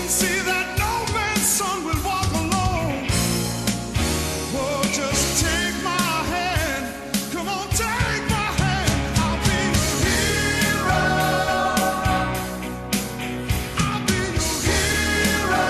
can see that no man's son will walk alone. Oh, just take my hand. Come on, take my hand. I'll be your hero. I'll be your hero.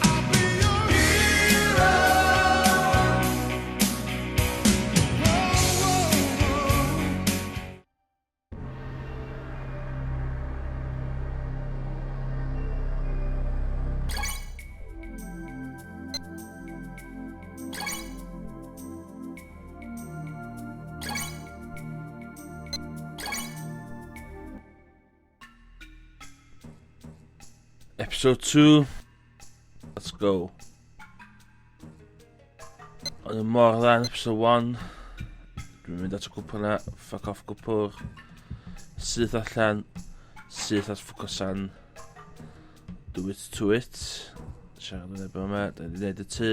I'll be your hero. Oh, oh, oh. Episode 2. Let's go. Oedd yn mor dda yn episode 1. Dwi'n mynd at y cwpwr na. Fuck off cwpwr. Syth allan. Syth at Fukusan. Do it to it. Siarad yn ebyn yma. Da ni'n gwneud y tŷ.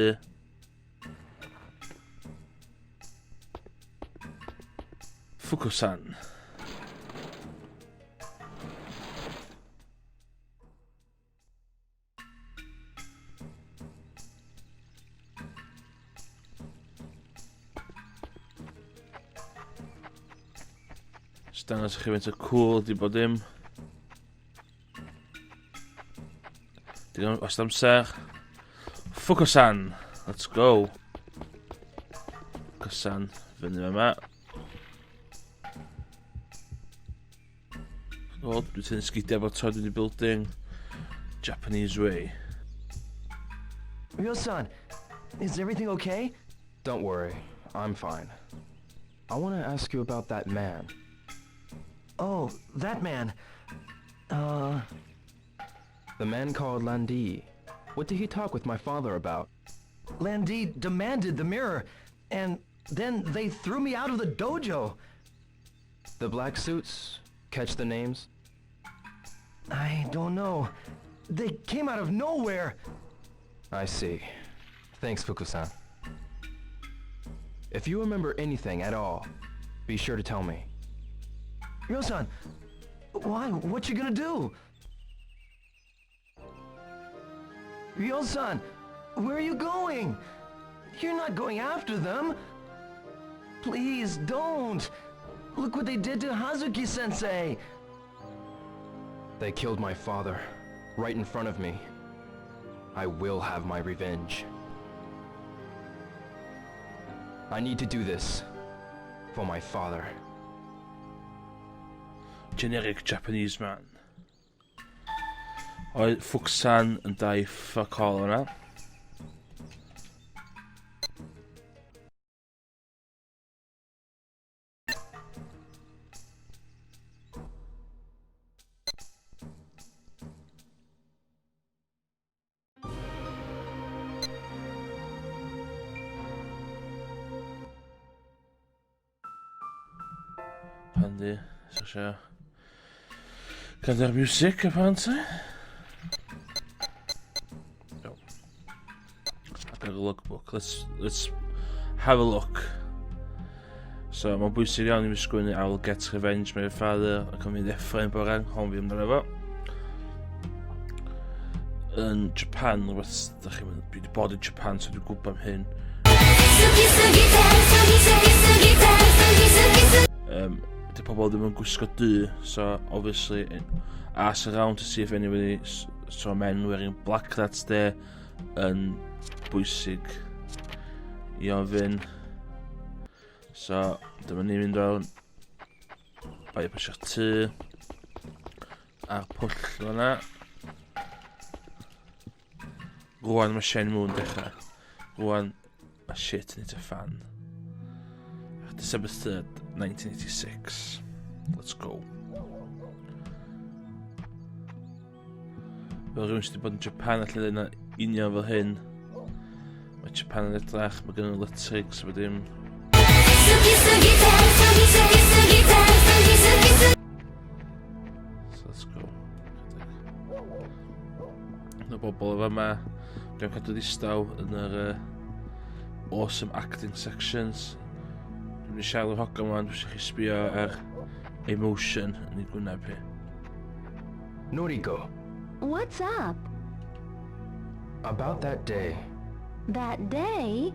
Fukusan. Just dangos i chi faint o cool di bod dim. Digon wast amser. Fukusan! Let's go! Fukusan, fyny yma. O, dwi'n tynnu sgidiau bod troed yn y building. Japanese way. Ryo-san, is everything okay? Don't worry, I'm fine. I want to ask you about that man. Oh, that man. The man called Lan Di. What did he talk with my father about? Lan Di demanded the mirror, and then they threw me out of the dojo. The black suits? Catch the names? I don't know. They came out of nowhere. I see. Thanks, Fukusan. If you remember anything at all, be sure to tell me. Ryo-san, why? What you gonna do? Ryo-san, where are you going? You're not going after them. Please don't. Look what they did to Hazuki-sensei. They killed my father, right in front of me. I will have my revenge. I need to do this for my father. Generic Japanese man. Oedd Fukusan yn dau fuck all o'na. Handy, so eisiau Gwrando'r music, apparently. Oh. I've got a logbook. Let's have a look. So, mae'n bwysig iawn i fi sgwennu I will get revenge my father ac o'n fi ddeffro yn bore, hon fi amdano fo. Yn Japan, rhywbeth, da chi'n mynd, dwi wedi bod yn Japan, so dwi'n gwybod am hyn. Dy pobl ddim yn gwisgo du, so obviously ask around to see if anybody saw men wearing black that day yn bwysig i ofyn. So, dyma ni'n mynd fewn. Bai pasio'r tŷ. A'r pwll fan'na. Rwan mae Shenmue yn dechrau. Rwan mae shit yn hit y fan. December 3rd, 1986. Let's go. Fel rhywun sydd wedi bod yn Japan allan yna union fel hyn. Mae Japan yn edrach, mae gen nhw electrics, mae dim. So let's go. Yna bobl efo yma. Dwi'n cadw ddistaw yn yr awesome acting sections. Dwi'n mynd i siarad o'r hogan yma, dwi'n eisiau chi sbio ar emotion yn ei gwyneb hi. Noriko, What's up? about that day. That day?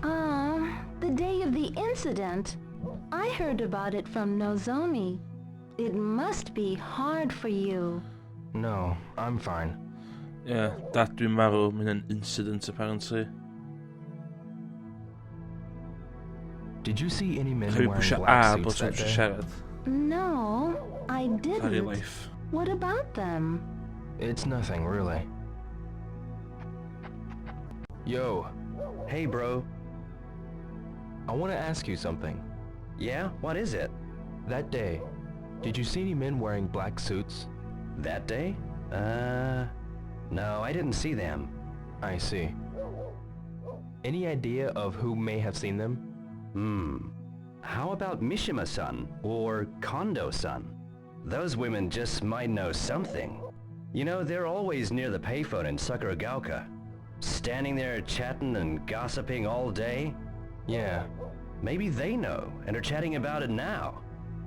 The day of the incident. I heard about it from Nozomi. It must be hard for you. No, I'm fine. Yeah, dad dwi'n marw, mae hynna'n incident apparently. Did you see any men Chwi wearing pwysio black A bod suits ti'n that day? siarad. No, I Sorry didn't. life. What about them? It's nothing, really. Yo, Hey, bro. I want to ask you something. Yeah? What is it? That day, did you see any men wearing black suits? That day? No, I didn't see them. I see. Any idea of who may have seen them? Hmm. How about Mishima-san or Kondo-san? Those women just might know something. You know, they're always near the payphone in Sakuragaoka. Standing there chatting and gossiping all day. Yeah, Maybe they know and are chatting about it now.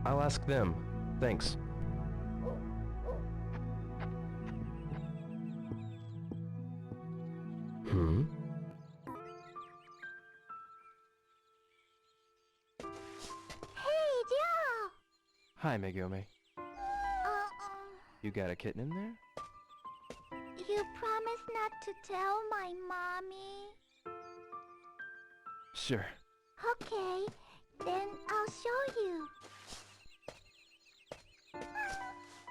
I'll ask them. Thanks. Hmm? Hey, Joe! Hi, Megumi. You got a kitten in there? You promise not to tell my mommy? Sure. Okay, then I'll show you.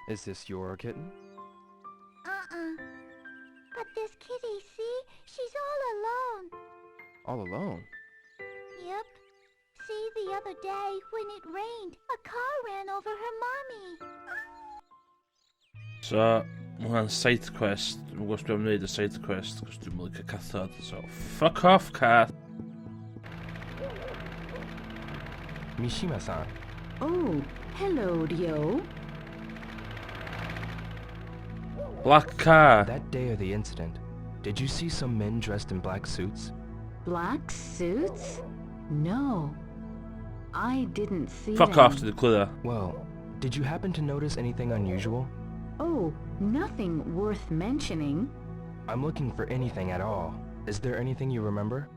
Is this your kitten? Uh-uh. But this kitty, see? She's all alone. All alone? Yep. See, the other day, when it rained, a car ran over her mommy. So, mae hwnna'n side quest. Dwi'n gwybod os dwi'n wneud y side quest, cos dwi'n licio cathod. So, fuck off, cat! Mishima-san. Oh, hello, Ryo. Black car! That day of the incident, did you see some men dressed in black suits? Black suits? No. I didn't see Fuck them. off to the clue. Well, did you happen to notice anything unusual? Oh, nothing worth mentioning. I'm looking for anything at all. Is there anything you remember?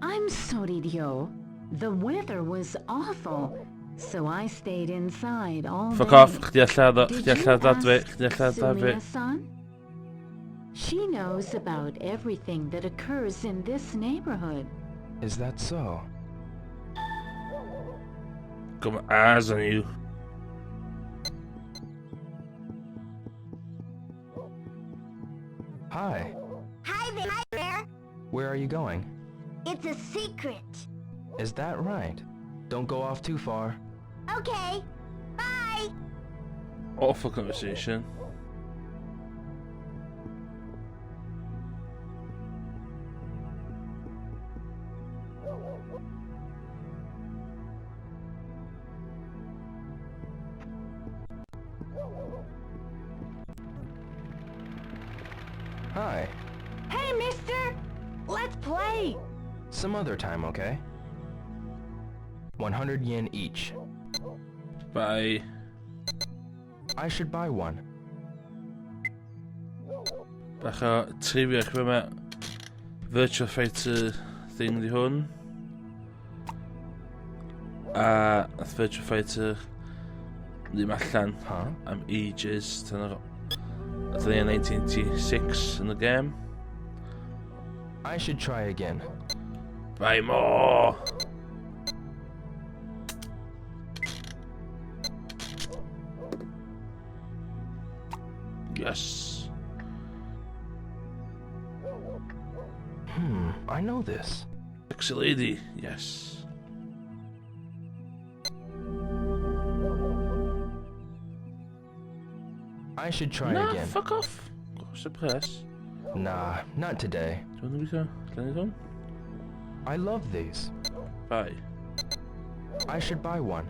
I'm sorry, Ryo. The weather was awful, so I stayed inside all Fuck day. off, chdi allan, Did chdi you allan dad fi, ask chdi allan dad fi. Sumia-san? She knows about everything that occurs in this neighborhood. Is that so? Got my eyes on you. Hi. Hi there. Where are you going? It's a secret. Is that right? Don't go off too far. Okay. Bye. Awful conversation. Hi. Hey, mister! Let's play! Some other time, okay? 100 yen each. Bye. I should buy one. Bach o trivia chi yma. Virtua Fighter thing di hwn. A nath Virtua Fighter ddim allan Huh? am ages. Tan ar... Nath ni yn 1986 yn y game. I should try again. Buy more! Yes. I know this. Sexy lady, yes. I should try Nah, again. fuck off. Suppress. Nah, not today. Do you want to go? Can I go? I love these. Bye. I should buy one.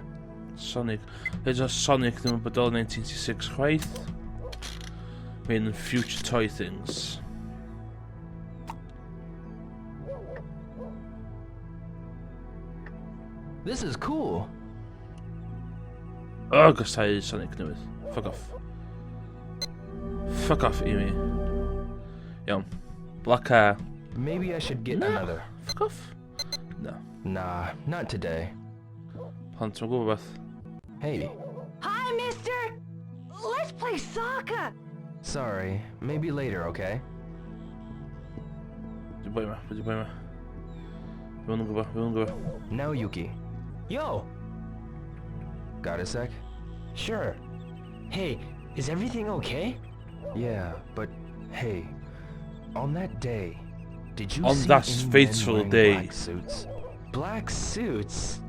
Sonic. Here's a Sonic ddim yn bodoli 1986 chwaith. Mae'n yn future toy things. This is cool. Oh, gosau Sonic newydd. Fuck off. Fuck off, Amy. Iawn. Black hair. Maybe I should get No. another. Fuck off. No. Nah, not today. Plant mae'n gwybod beth. Hey, Hi, mister! Let's play soccer! sorry. Maybe later, okay? Di boi yma, di boi yma. Fi yn gwybod, fi yn gwybod. Now, Yuki. Yo! Got a sec? Sure. Hey, is everything okay? Yeah, but hey, on that day, did you On see that any men fateful wearing day. black suits? Black suits?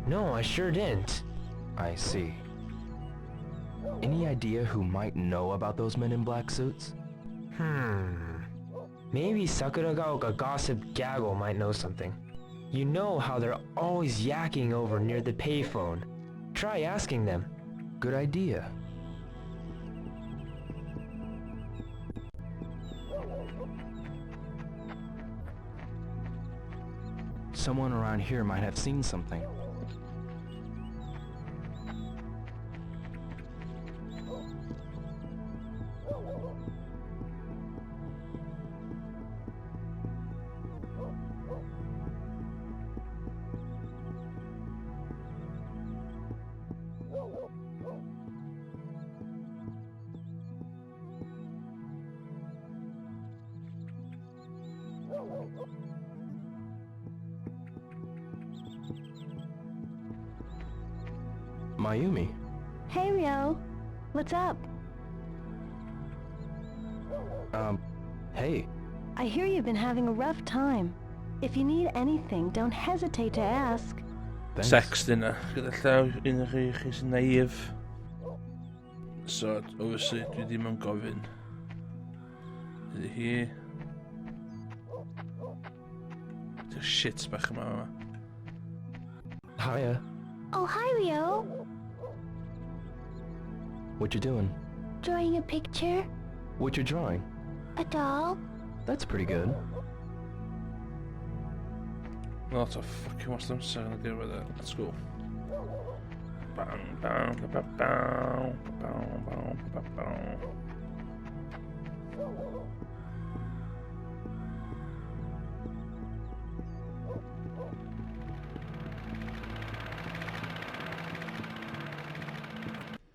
No, I sure didn't. I see. Any idea who might know about those men in black suits? Maybe Sakuragaoka Gossip Gaggle might know something. You know how they're always yakking over near the payphone. Try asking them. Good idea. Someone around here might have seen something. Mayumi, Hey, Ryo. What's up? hey, I hear you've been having a rough time. If you need anything, don't hesitate to ask. thanks. Sex dinner. Gyda llaw, un o'r chi chi sy'n naif. So, obviously, dwi ddim yn gofyn. Iddi hi. Di'r shit bach yma yma. Hiya. Oh, hi, Ryo. What you doing? Drawing a picture? What you drawing? A doll? That's pretty good. Not a fucking what's them saying to deal with it. Let's go. Bang, bang, ba, ba, bang, bang, bang, ba, bang.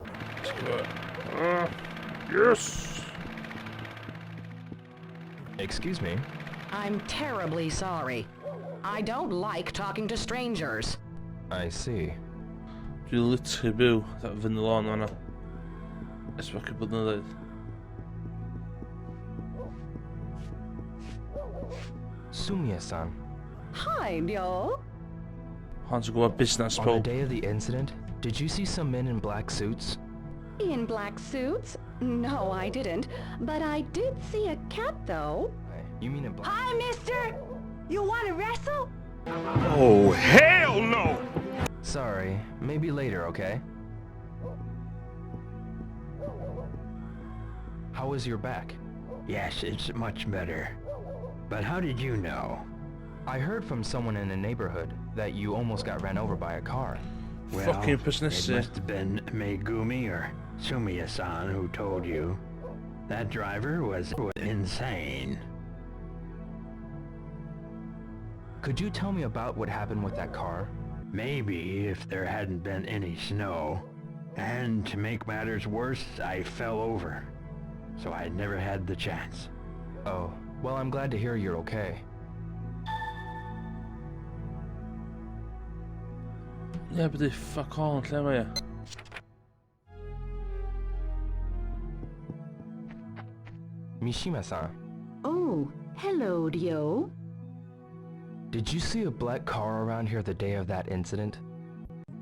Let's go. Yes! Excuse me. I'm terribly sorry. I don't like talking to strangers. I see. Dwi literally byw that fyny lôn fan'na. Ers fucking blynyddoedd. Sumie-san, Hi, Ryo. Hon sy'n gwybod busnes on the pob. day of the incident, did you see some men in black suits? In black suits? No, I didn't. But I did see a cat, though. You mean in black? Hi, mister! You wanna wrestle? Oh, hell no! Sorry, maybe later, okay? How is your back? Yes, it's much better. But how did you know? I heard from someone in the neighborhood that you almost got ran over by a car. Well, Fucking it busnesu. must have been Megumi or Sumiya-san who told you. That driver was insane. Could you tell me about what happened with that car? Maybe if there hadn't been any snow. And to make matters worse, I fell over. So I never had the chance. Oh, well, I'm glad to hear you're okay. Yeah, but they fuck all yn lle mae e. Mishima-san, Oh, hello, Ryo. did you see a black car around here the day of that incident?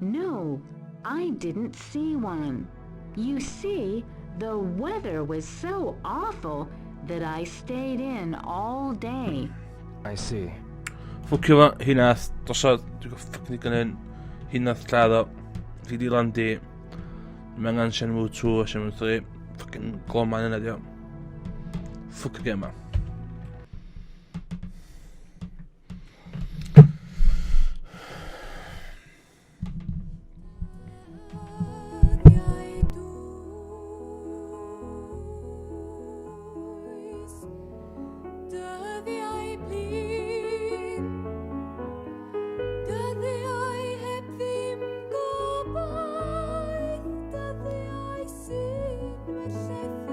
No, I didn't see one. You see, the weather was so awful that I stayed in all day. I see. Ffwcio fo, hi nath, dosod, dwi'n gwybod fucking digon hyn. Hi nath lladd o. Fi di landi. Mae angen Shenmue 2 a Shenmue 3. Fucking gloman yna di o. Ffwc y gem ma. llethr.